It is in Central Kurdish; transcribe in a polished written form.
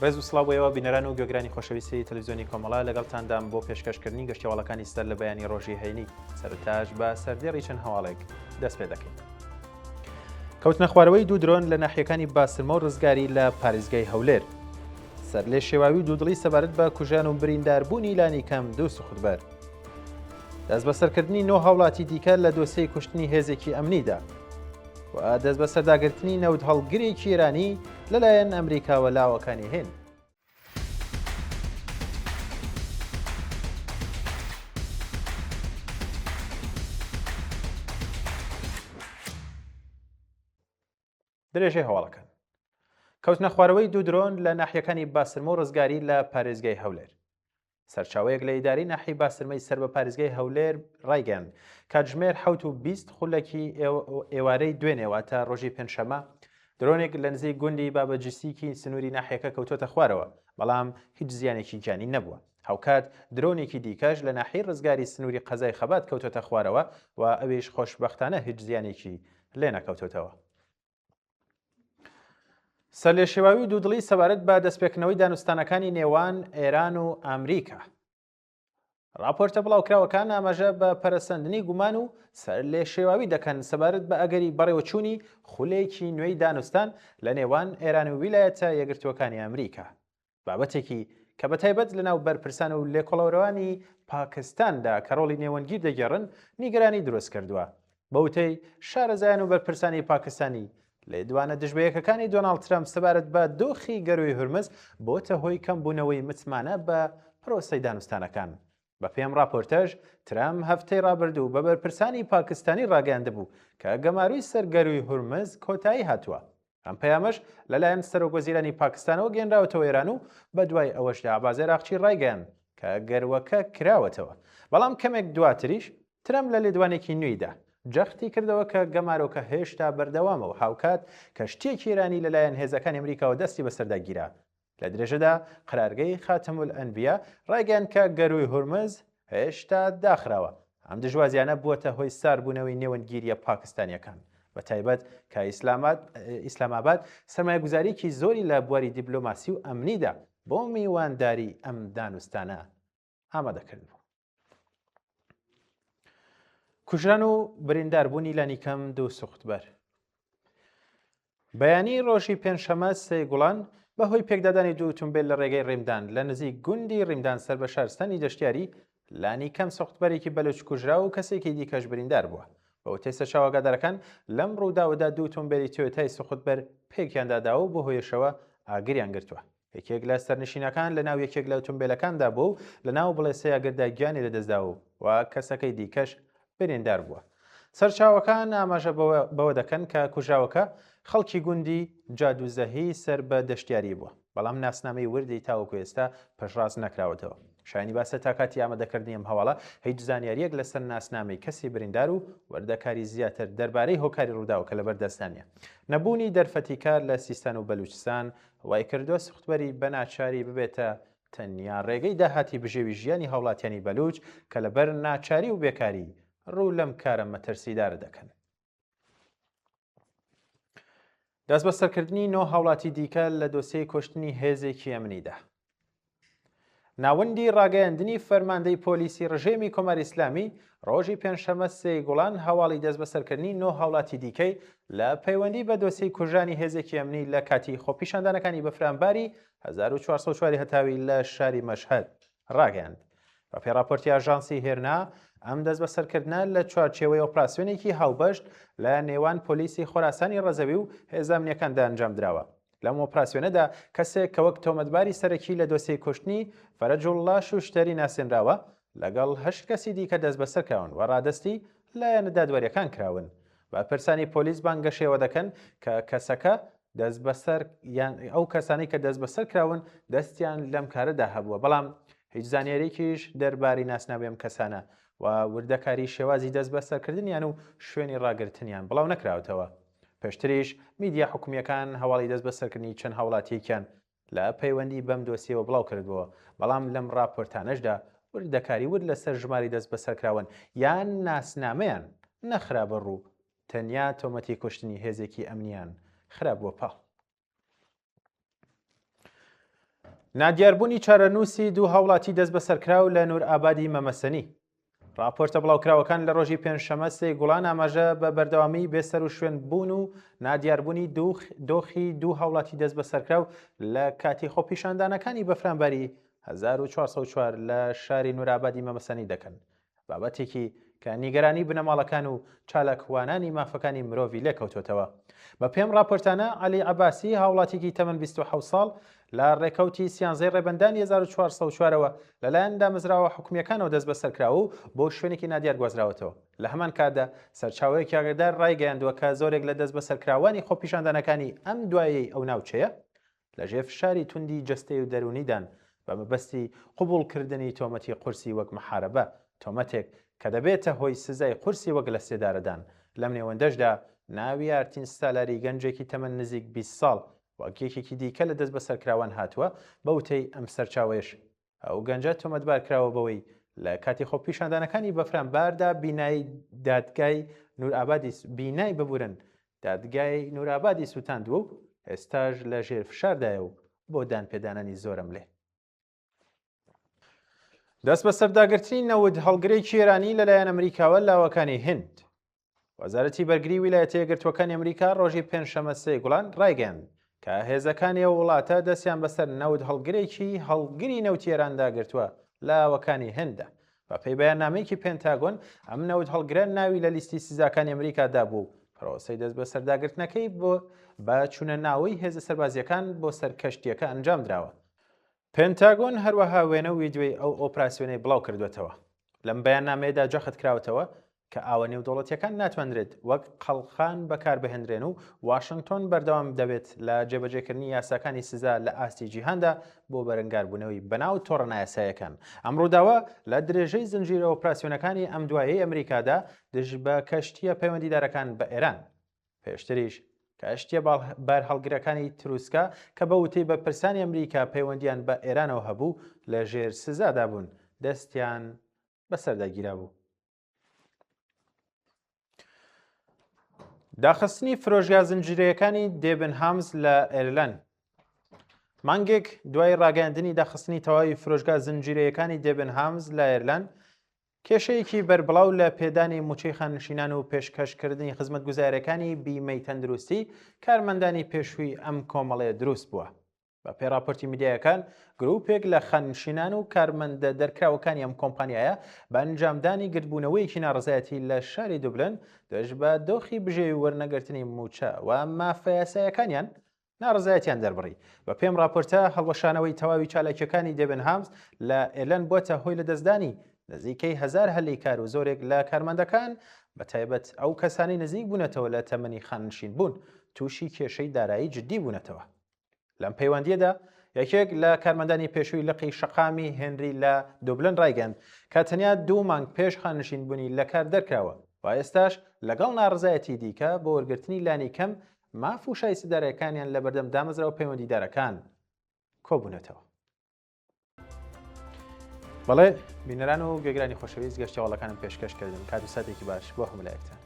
ڕێز و سڵاو بۆ ئێوە بینەران و گوێگرانی خۆشەویستی تەلەڤیزیۆنی کۆمەڵە لەگەڵتاندام بۆ پێشکەشکردنی گەشتیواڵەکانی سەر لە بەیانی ڕۆژی هەینی سەرتاش بە سەردێڕی چەند هەواڵێک دەست پێ دەکەین. کەوتنە خوارەوەی دوو درۆن لە ناحیەکانی باسرمە و ڕزگاری لە پارێزگای هەولێر. سەر لێ شێواوی و دوودڵی سەبارەت بە کوژران و برینداربوونی لانی کەم دوو سوختبەر. دەستبەسەرکردنی نۆ هاوڵاتی دیکە لە دۆسیەی کوشتنی هێزێکی ئەمنیدا و دەستبەسەرداگرتنی نەوتهەڵگرێکی ئێرانی لەلایەن ئەمریکاوە لاوەکانی هند. درێژەی هەواڵەکان. کەوتنە خوارەوەی دوو درۆن لە ناحیەکانی باسرمە و ڕزگاری لە پارێزگای هەولێر. سەرچاوەیەک لە ئیدارەی ناحیەی باسرمەی سەر بە پارێزگای هەولێر ڕایگەیاند، کاتژمێر 7:20 خولەکی ئێوارەی دوێنێ واتە ڕۆژی پێنجشەممە درۆنێک لە نزیک گوندی بابەجسیکی سنووری ناحیەکە کەوتووەتە خوارەوە، بەڵام هیچ زیانێکی گیانی نەبووە. هاوکات درۆنێکی دیکەش لە ناحیەی ڕزگاری سنووری قەزای خەبات کەوتووەتە خوارەوە و ئەویش خۆشبەختانە هیچ زیانێکی لێنەکەوتووەتەوە. سەرلێشێواوی و دوودڵی سەبارەت بە دەستپێکردنەوەی دانوستانەکانی نێوان ئێران و ئەمریکا. راپۆرتە بڵاوکراوەکان ئاماژە بە پەرەسەندنی گومان و سەرلێشێواوی دەکەن سەبارەت بە ئەگەری بەڕێوەچوونی خولێکی نوێی دانوستان لە نێوان ئێران و ویلایەتە یەکگرتووەکانی ئەمریکا. بابەتێکی کە بە تایبەت لەناو بەرپرسان و لێکۆڵەرەوانی پاکستاندا کە ڕۆڵی نێوەندگیر دەگێڕن نیگەرانی دروست کردووە. بە وتەی شارەزایان و بەرپرسانی پاکستانی، لێدوانە دژبەیەکەکانی دۆناڵد ترەمپ سەبارەت بە دۆخی گەرووی هورمز بۆتە هۆی کەمبوونەوەی متمانە بە پرۆسەی دانوستانەکان. بەپێی ئەم ڕاپۆرتەش، ترەمپ هەفتەی ڕابردوو بە بەرپرسانی پاکستانی ڕاگەیاندبوو کە گەمارۆی سەر گەرووی هورمز کۆتایی هاتووە. ئەم پەیامەش لەلایەن سەرۆکوەزیرانی پاکستانەوە گەیەنراوەتەوە ئێران و بەدوای ئەوەشدا عەباس عێراقچی ڕایگەیاند کە گەرووەکە کراوەتەوە. بەڵام کەمێک دواتریش ترەمپ لە لێدوانێکی نوێیدا جەختی کردەوە کە گەمارۆکە هێشتا بەردەوامە و هاوکات کەشتییەکی ئێرانی لەلایەن هێزەکانی ئەمریکاوە دەستی بەسەردا گیرا. لە درێژەدا قەرارگەی خاتەمولئەنبیا ڕایگەیاند کە گەرووی هورمز هێشتا داخراوە. ئەم دژوازیانە بووەتە هۆی ساربوونەوەی نێوەندگیرییە پاکستانییەکان، بە تایبەت کە ئیسلامئاباد سەرمایەگوزارییەکی زۆری لە بواری دیبلۆماسی و ئەمنیدا بۆ میوانداری ئەم دانوستانە ئامادە کردبوو. کوژران و برینداربوونی لانیکەم دوو سوختبەر. بەیانی ڕۆژی پێنجشەمە سێ گوڵان بەهۆی پێکدادانی دوو ئوتومبێل لە ڕێگەی ڕیمدان لە نزیک گوندی ڕیمدان سەر بە شارستانی دەشتیاری لانی کەم سوختبەرێکی بەلوچ کوژرا و کەسێکی دیکەش بریندار بووە. بە وتەی سەرچاوە ئاگادارەکان لەم ڕووداوەدا دوو ئوتومبێلی تۆیۆتای سوختبەر پێکیانداداوە و بەهۆیەشەوە ئاگریان گرتووە. یەکێک لە سەرنشینەکان لەناو یەکێک لە ئوتومبێلەکاندا بووە و لەناو بڵێسەی ئاگردا گیانی لەدەستداوە و کەسەکەی دیکەش بریندار بووە. سەرچاوەکان ئاماژە بەوە دەکەن کە کوژراوەکە خەڵکی گوندی جادوزەهی سەر بە دەشتیاری بووە، بەڵام ناسنامەی وردی تاوەکو ئێستا پشتڕاست نەکراوەتەوە. شایانی باسە تا کاتی ئامادەکردنی ئەم هەواڵە هیچ زانیارییەک لەسەر ناسنامەی کەسی بریندار و وردەکاری زیاتر دەربارەی هۆکاری ڕووداوەکە لەبەردەستدا نییە. نەبوونی دەرفەتی کار لە سیستان و بەلوچستان وایکردووە سوختبەری بە ناچاری ببێتە تەنیا ڕێگەی داهاتی بژێوی ژیانی هاوڵاتیانی بەلوچ کە لەبەر ناچاری و بێکاری ڕوو لەم کارە مەترسیدارە دەکەن. دەستبەسەرکردنی نۆ هاوڵاتی دیکە لە دۆسیەی کوشتنی هێزێکی ئەمنیدا. ناوەندی ڕاگەیاندنی فەرماندەی پۆلیسی ڕژێمی کۆماری ئیسلامی ڕۆژی پێنجشەممە سێی گوڵان هەواڵی دەستبەسەرکردنی نۆ هاوڵاتی دیکەی لە پەیوەندی بە دۆسیەی کوژرانی هێزێکی ئەمنی لە کاتی خۆپیشاندانەکانی بەفرانباری 1404 هەتاوی لە شاری مەشهەد ڕاگەیاند. بەپێی ڕاپۆرتی ئاژانسی هێرنا، ئەم دەستبەسەرکردنە لە چوارچێوەی ئۆپراسیۆنێکی هاوبەش لە نێوان پۆلیسی خۆراسانی ڕەزەوی و هێزە ئەمنییەکاندا ئەنجامدراوە. لەم ئۆپراسیۆنەدا کەسێک کە وەک تۆمەتباری سەرەکی لە دۆسیەی کوشتنی فەرەجوڵڵا شوشتەری ناسێنراوە، لەگەڵ هەشت کەسی دیکە دەستبەسەر کراون و ڕادەستی لایەنە دادوەرییەکان کراون. بەرپرسانی پۆلیس بانگەشەی ئەوە دەکەن کە کەسەکە دەستبەسەر یان ئەو کەسانەی کە دەستبەسەر کراون دەستیان لەم کارەدا هەبووە، بەڵام هیچ زانیارییەکیش دەربارەی ناسناوی ئەم کەسانە و وردەکاری شێوازی دەستبەسەرکردنیان و شوێنی ڕاگرتنیان بڵاو نەکراوەتەوە. پێشتریش میدیا حکومییەکان هەواڵی دەستبەسەرکردنی چەند هاوڵاتییەکیان لە پەیوەندی بەم دۆسیەوە بڵاوکردبووەوە، بەڵام لەم ڕاپۆرتانەشدا وردەکاری ورد لەسەر ژمارەی دەستبەسەرکراون یان ناسنامەیان نەخرابە ڕوو، تەنیا تۆمەتی کوشتنی هێزێکی ئەمنییان خرابووە پاڵ. نادیاربوونی چارەنووسی دوو هاوڵاتی دەستبەسەرکراو لە نورئابادی مەمەسەنی. ڕاپۆرتە بڵاوکراوەکان لە ڕۆژی پێنجشەممە سێی گوڵان ئاماژە بە بەردەوامیی بێسەروشوێن بوون و نادیاربوونی دۆخی دوو هاوڵاتی دەستبەسەرکراو لە کاتی خۆپیشاندانەکانی بەفرانباری 1404 لە شاری نورئابادی مەمەسەنی دەکەن. بابەتێکی کە نیگەرانی بنەماڵەکان و چالاکوانانی مافەکانی مرۆڤی لێکەوتۆتەوە. بە پێم ڕاپۆرتانە عەلی عەباسی هاوڵاتیکی تەمەن 27 ساڵ لە ڕێکەوتی سیانزەی ڕێبەندانی 1404 ەوە لەلایەن دامەزراوە حکومییەکانەوە دەستبەسەرکراوە و بۆ شوێنێکی نادیار گوازراوەتەوە. لە هەمان کاتدا سەرچاوەیەکی ئاگادار ڕایگەیاندووە کە زۆرێک لە دەستبەسەرکراوانی خۆپیشاندانەکانی ئەم دوایەی ئەو ناوچەیە لەژێر فشاری توندی جەستەی و دەروونیدان بە مەبەستی قبوڵکردنی تۆمەتی قورسی وەک محاربە، تۆمەتێک کە دەبێتە هۆی سزای قورسی وەک لەسێدارەدان، لەم نێوەندەشدا ناوی ئارتین سالاری گەنجێکی تەمەن نزیک 20 ساڵ وەک یەکێکی دیکە لە دەستبەسەرکراوان هاتووە، بە وتەی ئەم سەرچاوەیەش ئەو گەنجە تۆمەتبار کراوە بەوەی لە کاتی خۆپیشاندانەکانی بەفرانباردا بینای دادگای نورئابادی بینای ببورن دادگای نورئابادی سووتاندووە و ئێستاش لە ژێر فشاردایە و بۆ دانپێدانانی زۆرەملێ. دەست بەسەرداگرتنی نەوت هەڵگرێکی ئێرانی لەلایەن ئەمریکاوە لاوەکانی هند. وەزارەتی بەرگری ویلایەتە یەکگرتووەکانی ئەمریکا ڕۆژی پێنجشەممە سێ گوڵان ڕایگەیاند کە هێزەکانی ئەو وڵاتە دەستیان بەسەر نەوت هەڵگرێکی هەڵگری نەوتی ئێراندا گرتووە لە ئاوەکانی هنددا. بەپێی بەیاننامەیەکی پێنتاگۆن، ئەم نەوت هەڵگرە ناوی لە لیستی سزاکانی ئەمریکادا بوو و پرۆسەی دەستبەسەرداگرتنەکەی بۆ بە چوونە ناوەی هێزە سەربازییەکان بۆ سەر کەشتییەکە ئەنجامدراوە. پێنتاگۆن هەروەها وێنە و ویدیۆی ئەو ئۆپراسیۆنەی بڵاو کردووەتەوە. لەم بەیاننامەیەدا جەخت کراوەتەوە کە ئاوە نێودەوڵەتییەکان ناتوانرێت وەک قەڵخان بەکاربهێنرێن و واشنگتۆن بەردەوام دەبێت لە جێبەجێکردنی یاساکانی سزا لە ئاستی جیهاندا بۆ بەرەنگاربوونەوەی بەناو تۆڕە نایاساییەکان. ئەم ڕووداوە لە درێژەی زنجیرە ئۆپراسیۆنەکانی ئەم دوایەی ئەمریکادا دژ بە کەشتییە پەیوەندیدارەکان بە ئێران. پێشتریش کەشتییە بارهەڵگرەکانی تروسکا کە بە وتەی بەرپرسانی ئەمریکا پەیوەندییان بە ئێرانەوە هەبوو لە ژێر سزادا بوون، دەستیان بەسەردا گیرابوو. داخستنی فرۆشگا زنجیرەیەکانی دێبنهامز لە ئێرلەند مانگێک دوای ڕاگەیاندنی داخستنی تەواوی فرۆشگا زنجیرەیەکانی دێبنهامز لە ئێرلەند کێشەیەکی بەربڵاو لە پێدانی مووچەی خانەنشینان و پێشکەشکردنی خزمەتگوزارییەکانی بیمەی تەندروستی کارمەندانی پێشووی ئەم کۆمەڵەیە دروست بووە. بەپێی راپۆرتی میدیایەکان، گرووپێک لە خانەنشینان و کارمەندە دەرکراوەکانی ئەم کۆمپانیایە بە ئەنجامدانی گردبوونەوەیەکی ناڕەزایەتی لە شاری دوبلن دژ بە دۆخی بژێوی وەرنەگرتنی مووچە و مافە یاساییەکانیان ناڕەزایەتیان دەربڕی. بە پێم ڕاپۆرتە، هەڵوەشانەوەی تەواوی چالاکییەکانی دێبنهامز لە ئێرلەند بووەتە هۆی لەدەستدانی نزیکەی هەزار هەلی کار و زۆرێک لە کارمەندەکان، بە تایبەت ئەو کەسانەی نزیک بوونەتەوە لە تەمەنی خانەنشین بوون، تووشی کێشەی دارایی جددی بوونەتەوە. لەم پەیوەندییەدا یەکێک لە کارمەندانی پێشووی لقی شەقامی هێنری لە دوبلن ڕایگەیاند کە تەنیا دوو مانگ پێش خانەنشینبوونی لە کار دەرکراوە و ئێستاش لەگەڵ ناڕەزایەتی دیکە بۆ وەرگرتنی لانیکەم ماف و شایستە دارایەکانیان لەبەردەم دامەزراوە پەیوەندیدارەکان کۆبوونەتەوە. بەڵێ بینەران و گوێگرانی خۆشەویست گەشتەواڵەکانم پێشکەش کردن کات و ساتێکی باش بۆ هەموو لایەکتان.